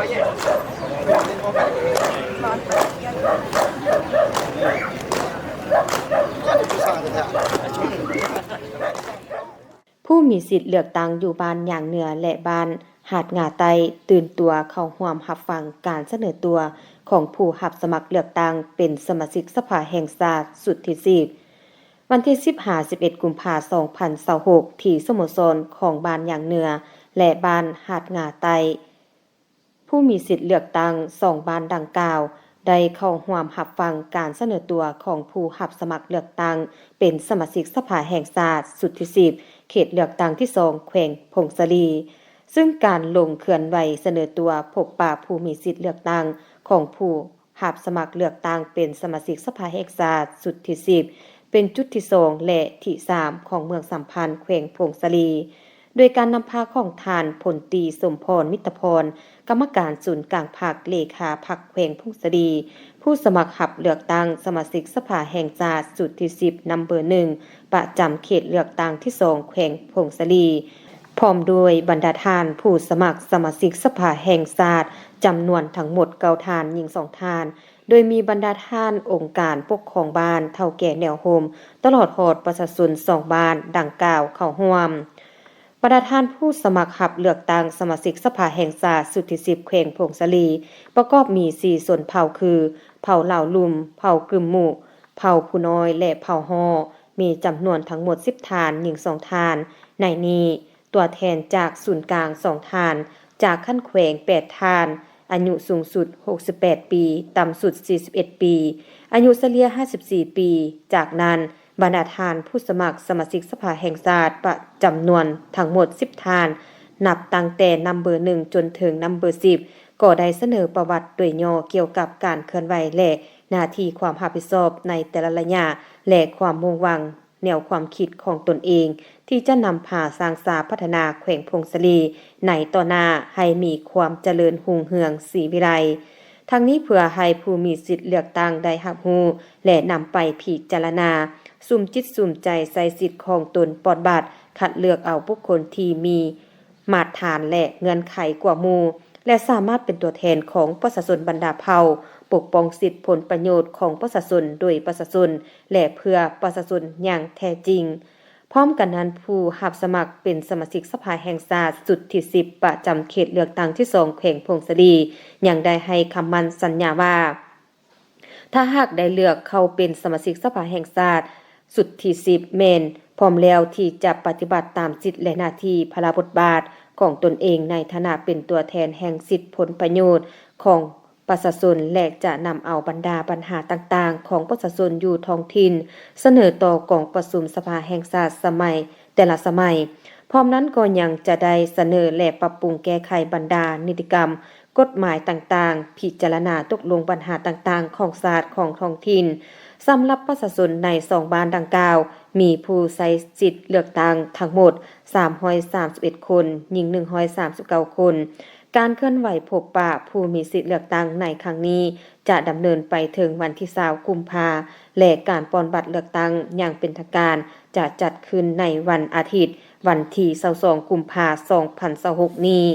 ຜູ້ມີສິດເລືອກຕັ້ງຢູ່ບ້ານຍາງເໜືອ ແລະ ບ້ານຫາດງາໃຕ້ ຕື່ນຕົວເຂົ້າຮ່ວມຮັບຟັງການສະເໜີຕົວຂອງຜູ້ຮັບສະໝັກເລືອກຕັ້ງເປັນສະມາຊິກສະພາແຫ່ງຊາດຊຸດທີສິບ ວັນທີສິບຫາສິບເອັດ ກຸມພາ ສອງພັນຊາວຫົກ ທີ່ສະໂມສອນຂອງບ້ານຍາງເໜືອ ແລະ ບ້ານຫາດງາໃຕ້. ຜູ້ມີສິດເລືອກຕັ້ງສອງບ້ານດັ່ງກ່າວ ໄດ້ເຂົ້າຮ່ວມຮັບຟັງການສະເໜີຕົວຂອງຜູ້ຮັບສະໝັກເລືອກຕັ້ງເປັນສະມາຊິກສະພາແຫ່ງຊາດຊຸດທີສິບ ເຂດເລືອກຕັ້ງທີສອງ ແຂວງຜົ້ງສາລີ. ຊຶ່ງການລົງເຄື່ອນໄຫວສະເໜີຕົວພົບປະຜູ້ມີສິດເລືອກຕັ້ງຂອງຜູ້ຮັບສະໝັກເລືອກຕັ້ງເປັນສະມາຊິກສະພາແຫ່ງຊາດຊຸດທີສິບ ເປັນຈຸດທີສອງ ແລະ ທີສາມ ຂອງເມືອງສາມພັນ ແຂວງຜົ້ງສາລີ. ໂດຍການນຳພາຂອງທ່ານ ພົນຕີ ສົມພອນ ມິດຕະພອນ ກຳມະການສູນກາງພັກ ເລຂາພັກແຂວງຜົ້ງສາລີ, ຜູ້ສະໝັກຮັບເລືອກຕັ້ງສະມາຊິກສະພາແຫ່ງຊາດຊຸດທີສິບ ນຳເບີໜຶ່ງ ປະຈຳເຂດເລືອກຕັ້ງທີສອງ ແຂວງຜົ້ງສາລີ, ພ້ອມດ້ວຍບັນດາທ່ານຜູ້ສະໝັກສະມາຊິກສະພາແຫ່ງຊາດ ຈຳນວນທັງໝົດເກົ້າທ່ານ, ຍິງສອງທ່ານ, ໂດຍມີບັນດາທ່ານອົງການປົກຄອງບ້ານ, ເຖົ້າແກ່ແນວໂຮມ, ຕະຫຼອດຮອດປະຊາຊົນສອງບ້ານດັ່ງກ່າວເຂົ້າຮ່ວມ. ບັນດາທ່ານຜູ້ສະໝັກຮັບເລືອກຕັ້ງສະມາຊິກສະພາແຫ່ງຊາດຊຸດທີສິບ ແຂວງຜົ້ງສາລີ ປະກອບມີສີ່ຊົນເຜົ່າຄື ເຜົ່າລາວລຸ່ມ, ເຜົ່າກຶມມຸ, ເຜົ່າຜູ້ນ້ອຍ ແລະ ເຜົ່າຫໍ້, ມີຈຳນວນທັງໝົດສິບທ່ານ, ຍິງສອງທ່ານ. ໃນນີ້, ຕົວແທນຈາກສູນກາງສອງທ່ານ, ຈາກຂັ້ນແຂວງແປດທ່ານ, ອາຍຸສູງສຸດຫົກສິບແປດປີ, ຕ່ຳສຸດສີ່ສິບເອັດປີ, ອາຍຸສະເລ່ຍຫ້າສິບສີ່ປີ. ຈາກນັ້ນ, ບັນດາທ່ານຜູ້ສະໝັກສະມາຊິກສະພາແຫ່ງຊາດປະຈຳນວນທັງໝົດສິບທ່ານ, ນັບຕັ້ງແຕ່ນຳເບີໜຶ່ງຈົນເຖິງນຳເບີສິບ ກໍໄດ້ສະເໜີປະຫວັດໂດຍຫຍໍ້ກ່ຽວກັບການເຄື່ອນໄຫວ ແລະ ໜ້າທີ່ຄວາມຮັບຜິດຊອບໃນແຕ່ລະໄລຍະ ແລະ ຄວາມມຸ່ງຫວັງ ແນວຄວາມຄິດຂອງຕົນເອງ ທີ່ຈະນຳພາສ້າງສາພັດທະນາແຂວງຜົ້ງສາລີໃນຕໍ່ໜ້າໃຫ້ມີຄວາມຈະເລີນຮຸ່ງເຮືອງສີວິໄລ. ທັງນີ້ເພື່ອໃຫ້ຜູ້ມີສິດເລືອກຕັ້ງໄດ້ຮັບຮູ້ ແລະ ນຳໄປພິຈາລະນາ, ສຸມຈິດສຸມໃຈໃຊ້ສິດຂອງຕົນປອດບັດ, ຄັດເລືອກເອົາບຸກຄົນທີ່ມີມາດຖານ ແລະ ເງື່ອນໄຂກວ່າໝູ່ ແລະ ສາມາດເປັນຕົວແທນຂອງປະຊາຊົນບັນດາເຜົ່າ, ປົກປ້ອງສິດຜົນປະໂຫຍດຂອງປະຊາຊົນໂດຍປະຊາຊົນ ແລະ ເພື່ອປະຊາຊົນຢ່າງແທ້ຈິງ. ພ້ອມກັນນັ້ນ, ຜູ້ຮັບສະໝັກເປັນສະມາຊິກສະພາແຫ່ງຊາດຊຸດທີສິບ ປະຈຳເຂດເລືອກຕັ້ງທີສອງ ແຂວງຜົ້ງສາລີ ຍັງໄດ້ໃຫ້ຄຳໝັ້ນສັນຍາວ່າ ຖ້າຫາກໄດ້ເລືອກເຂົ້າເປັນສະມາຊິກສະພາແຫ່ງຊາດຊຸດທີສິບ ແມ່ນພ້ອມແລ້ວທີ່ຈະປະຕິບັດຕາມສິດ ແລະ ໜ້າທີ່ພາລະບົດບາດຂອງຕົນເອງໃນຖານະເປັນຕົວແທນແຫ່ງສິດຜົນປະໂຫຍດຂອງ ປະຊາຊົນ ແລະ ຈະນຳເອົາບັນດາບັນຫາຕ່າງໆຂອງປະຊາຊົນຢູ່ທ້ອງຖິ່ນ ສະເໜີຕໍ່ກອງປະຊຸມສະພາແຫ່ງຊາດສະໄໝແຕ່ລະສະໄໝ. ພ້ອມນັ້ນກໍຍັງຈະໄດ້ສະເໜີ ແລະ ປັບປຸງແກ້ໄຂບັນດານິຕິກຳ, ກົດໝາຍຕ່າງໆ, ພິຈາລະນາຕົກລົງບັນຫາຕ່າງໆຂອງຊາດ, ຂອງທ້ອງຖິ່ນ. ສຳລັບປະຊາຊົນໃນສອງບ້ານດັ່ງກ່າວ, ມີຜູ້ໃຊ້ສິດເລືອກຕັ້ງທັງໝົດສາມຮ້ອຍສາມສິບເອັດຄົນ, ຍິງໜຶ່ງຮ້ອຍສາມສິບເກົ້າຄົນ. ການເຄື່ອນໄຫວພົບປະຜູ້ມີສິດເລືອກຕັ້ງໃນຄັ້ງນີ້ ຈະດຳເນີນໄປເຖິງວັນທີຊາວ ກຸມພາ ແລະ ການປ່ອນບັດເລືອກຕັ້ງຢ່າງເປັນທາງການ ຈະຈັດຂຶ້ນໃນວັນອາທິດ ວັນທີຊາວສອງ ກຸມພາ ສອງພັນຊາວຫົກນີ້.